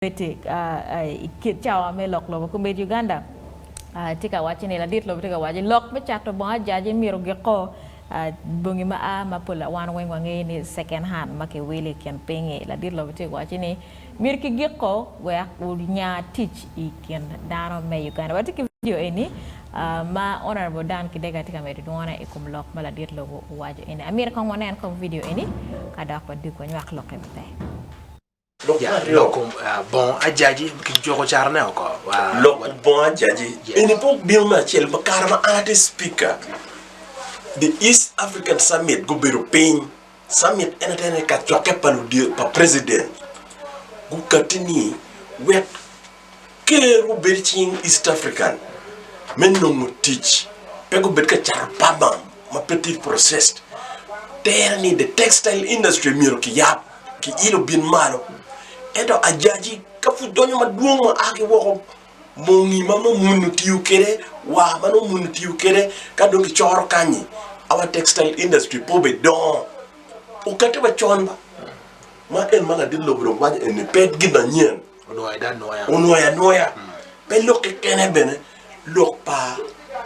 Beti i kit cawa me lok lobo kombeddi Uganda tye ka wacci ni ladit lobo tye ka wacci lok me cato bongo ajaji myero giko bongi ma a ma pol wan weng wangeyo ni second hand ma kiwilo i kin piny-ngi. Ladit lobo tye ka wacci ni myero kigiko wek onya tic i kin dano me Uganda. Watye ki vidio eni ma Honourable Dan Kidega tye ka medo dwone i kom lok ma ladit lobo owaco eni. Amito kong wanen kong vidio eni ka dok wadug wanywak lokke maber. Lok me aryo. Lok kom bongo ajaji kijuko carone oko. Lok kom bongo ajaji eni pe obino me acel ma kare ma an atye speaker the East African Summit gubedo piny summit en aye ni kacokke pa ludito pa president gukati ni wek ker obed i cing East African me nongo tic pe gubed ka cato pama ma pe tye processed tere ni the textile industry myero kiyab. Kiilo bin malo. Ento ajaji ka pud donyo madwong ma a ki woko, mongi ma nongo muni otiyo kwede, war ma nongo muni otiyo kwede, ka dong kicoro kany-nyi, our textile industry pe obedongo. Okette wa con ba. Ma en ma ladit lobo dong waco eni pe gin manyen. Onwoyo anwoya. Pe lok kekene bene, lok pa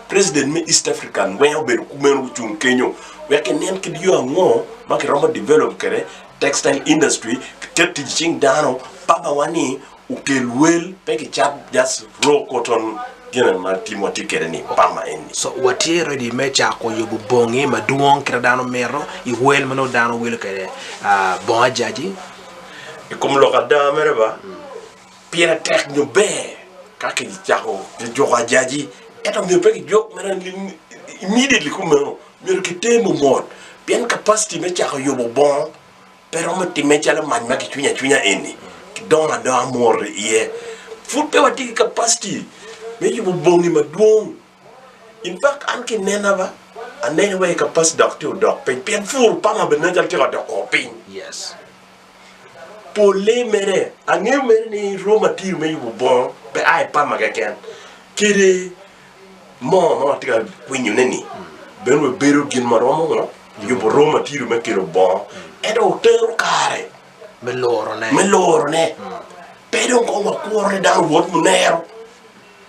president me East African weng obedo kumeno gucung kenyo wek kinen kit yo ango ma kiromo develop kwede textile industry kiket tic icing dano papa wa ni okel wel pe kicat just raw cotton gine ma tim watye kwede ni pama eni. So watye ready me cako yubo bongi madwong kit ma dano mito i wel ma nongo dano wilo kwede bongo ajaji. I kom lok ada mere ba, pire tek nyo ber ka kicako kijuko ajaji, ento myero pe kijuk mere immediately kumeno, myero kiter mot pien capacity me cako yubo bongo pe romo timme calo mac ma kicwinyo acwinya eni, kidongo adonga mot iye. Pud pe watye ki capacity me yubo bongi madwong. In fact an ki nena ba, aneno wai capacity dok tye odok piny pien pur pama bene nen calo tye ka doko piny. Yes. Polle mere, angeyo mere ni raw material me yubo bongo pe a i pama keken, kede moo ma watye ka kwinyone ni bene obedo gin ma romo ngo yubo raw material me kelo bongo ento otero kare Me lurone. me lurone. Pe dong kong wakuro ni dano owot munero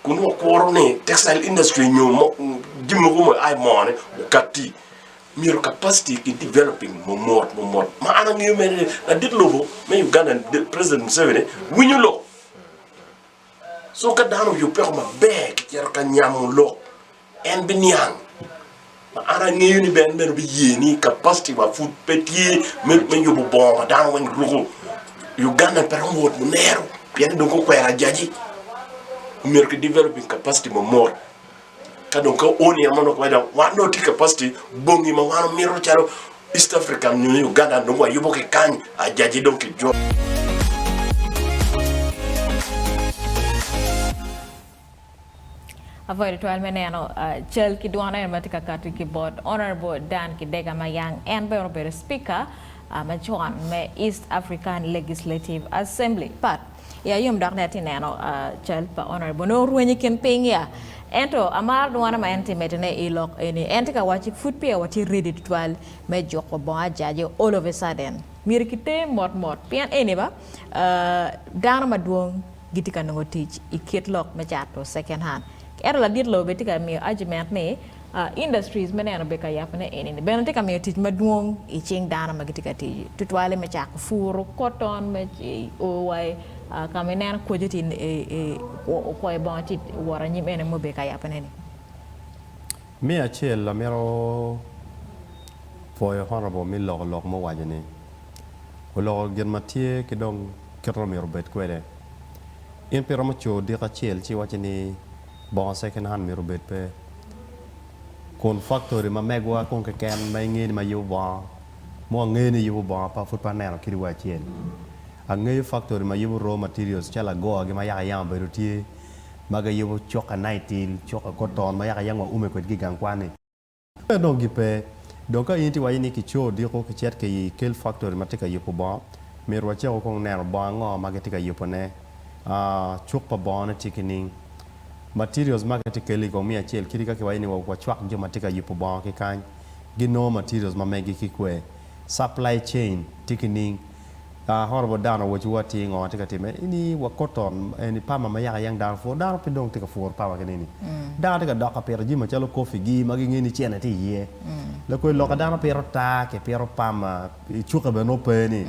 kun wakuro ni textile industry nyo jami mogo ma a i moo-ni okatti. Myero capacity ki developing momot momot ma an angeyo mere ni ladit lobo me Uganda President Museveni winyo lok so ka dano oyubbe maber kicito ka nyamo lok en biniang ma an angeyo ni en bene obiye ni capacity wa pud pe tye me yubo bongo ma dano weng ruko Uganda pe romo wot munero pien dong gukwero ajaji myero ki developing capacity mamot. Ka dong ka o nino mo dong kiwaco dong wan dong watye ki capacity bongi ma wan wamito calo East Africa nyo Uganda dong wayubo ki kany ajaji dong kijwa. Apwoyo tutwal me neno cal ki dwon eno ma tye ka kati ki bot Honourable Dan Kidega ma yang en bene obedo Speaker macon me East African Legislative Assembly. Pat. Iya yom dok ni atye neno cal pa Honourable nongo orwenyo i kin piny ya. Ento amaro dwone ma en tye medo ne i lok eni. En tye ka wacci pud peya watye ready tutwal me juko bongo ajaji all of a sudden. Myero kiter mot mot pien eni ba dano madwong gitye ka nongo tic i kit lok me cato second hand. Ento ladit lobo bene tye ka miyo argument ni Industries me neno obedo ka yabone eni-ni bene tye ka miyo tic madwong i cing dano ma gitye ka tic tutwalle me cako puro koton me o wa i ka ma ineno koco tye okwoyo bongo ci owoto anyim eni ma obedo ka yabone-ni. Me acel amito pwoyo Honourable me loko lok ma owaco ni oloko gin ma tye ki dong kit ma myero obed kwede. In pe iromo co odiko acel ci iwaco ni Bongo second hand myero obed pe. Kun factory ma megwa kong keken ma ingeyo ni ma yubo bongo, ma wangeyo ni yubo bongo pa pud pe aneno kadi wa acel. Angeyo factory ma yubo raw materials calo agoa gi ma yaka yam obedo tye, ma giyubo cuka nitil, cuka cotton ma yaka yam waume kwedgi i gang kwan ni. Pe dong gipe. Dong ka in itye waco ni kico odiko kicit ki kel factory ma tye ka yubo bongo, myero wacako kong neno bongo ango ma gitye ka yubone, cuk pa bongone tye ki ning, materials ma kitye kelo i kom me acel kadi ka kiwaco ni wacwak jo ma tye ka yubo bongo ki kany ginongo materials ma megi ki kwe, supply chain tye ki ning. Honourable Dan owaco wa atir ngo tye ka time ni wa cotton eni pama ma yaka yang dano puro dano pe dong tye ka puro pama ki nini dano tye ka dok ka pito jami macalo coffee gi ma gingeyo ni cene tye iye lakwe loka dano pito taa ki pito pama icuke bene nongo pe ni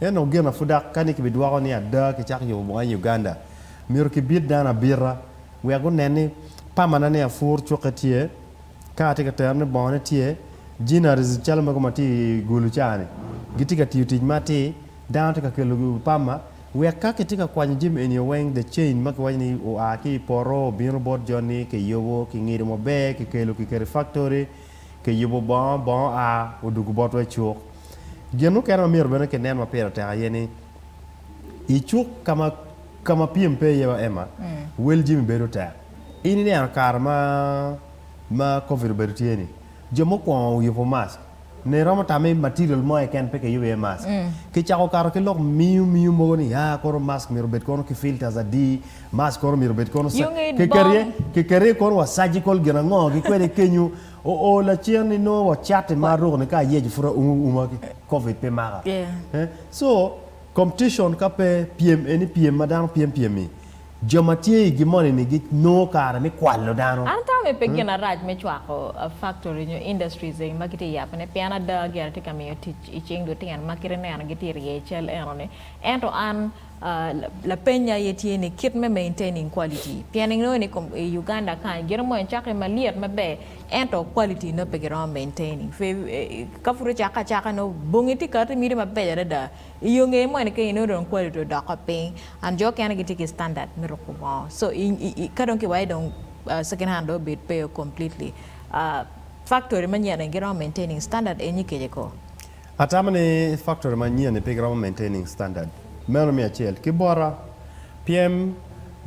ento gin ma pud dok ka ni kibidwoko ni ada kicako yubo bongo i Uganda myero kibit dano abita wek gunen ni pama na ni apur cuke tye Ka atye ka tero ni bongo ne tye, ginneries calo mego ma tye i gulu ca ni gitye ka tiyo tic ma atir, dano tye ka kelo pama wek ka kitye ka kwanyo jami eni weng the chain ma kiwaco ni oa ki i poto obino bot joni kiyubo kingido maber kikelo kiketo i factory kiyubo bongo, bongo oa odugo botwa i cuk. Gin mukene ma myero bene kinen ma pire tek aye ni i cuk ka ma ka ma pyem pe iye wa Emma, wel jami bedo tek. In ineno kare ma ma covid obedo tye ni, jo mukwongo oyubo mask, ne iromo tamo ni material mo keken pe kiyubo iye mask. Kicako kato ki lok miyo miyo mogo ni aa kono mask myero obed kono ki filters adi, mask kono myero obed kono kiketo iye kono wa surgical gin ango ki kwede kenyo oo lacen inongo wa cati ma aruko ni ka ayeco pud aumo uma ki covid pe maka. So competition ka pe pyem eni pyem ma dano pyem pyem-mi. Jo ma tye i gin moni-ni ginongo kare me kwalo dano. An atamo ni pe gin arac me cwako factory nyo industries eni ma gitye yabone pien ada gire tye ka miyo tic i cing lutino ma kit ineno gitye rye cal enoni ento an lapeny aye tye ni kit me maintaining quality pien inongo ni i Uganda kany gin mo eni cake malyet maber ento quality nongo pe giromo maintaining ka pud ocake acaka nongo bongi tye kati mido mabeco adada I yo ngeye moni ka inongo dong quality odoko piny and jo okene gitye ki standard me ruko bongo so ka dong kiwaco dong second hand dong obed pe completely factory manyen eni giromo maintaining standard eni kece ko? Atamo ni factory manyen ni pe giromo maintaining standard meno me acel ki bota pien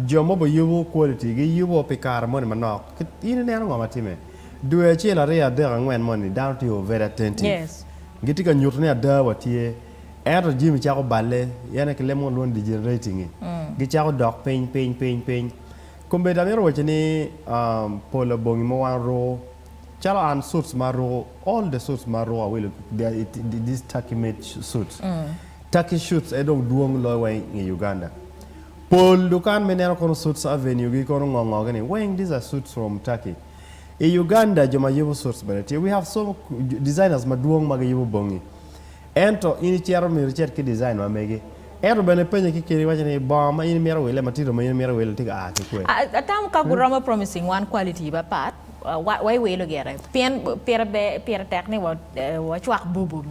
jo ma obiyubo quality giyubo pi kare moni manok in ineno ngo matime dwe acel aryo adek angwen moni dano tye very attentive Gitye ka nyuto ni ada watye, ento jami cako balle, en aye ki leb mo lwongo ni degenerating-ngi, gicako dok piny, piny, piny, piny. Kombeddi amito waco ni pol labongi ma wan waruko, calo an suits ma aruko, all the suits ma aruko awilo, they are these Turkey made suits. Turkey suits aye dong dwong loyo weng i Uganda. Pol dukan ma ineno kono suits avenue gi kono ngo ngo gi ni weng these are suits from Turkey. I Uganda jo ma yubo suits bene tye. We have so designers madwong ma giyubo bongi. Ento in icito myero icit ki design ma megi. Ento bene ipenye kekeni iwaco ni bongo ma in imito wile, material ma in imito wile tye ka a ki kwe. Atamo ka guromo promising wan quality mapat wa iwilo gire pien pire ber pire tek ni wacwak bubu.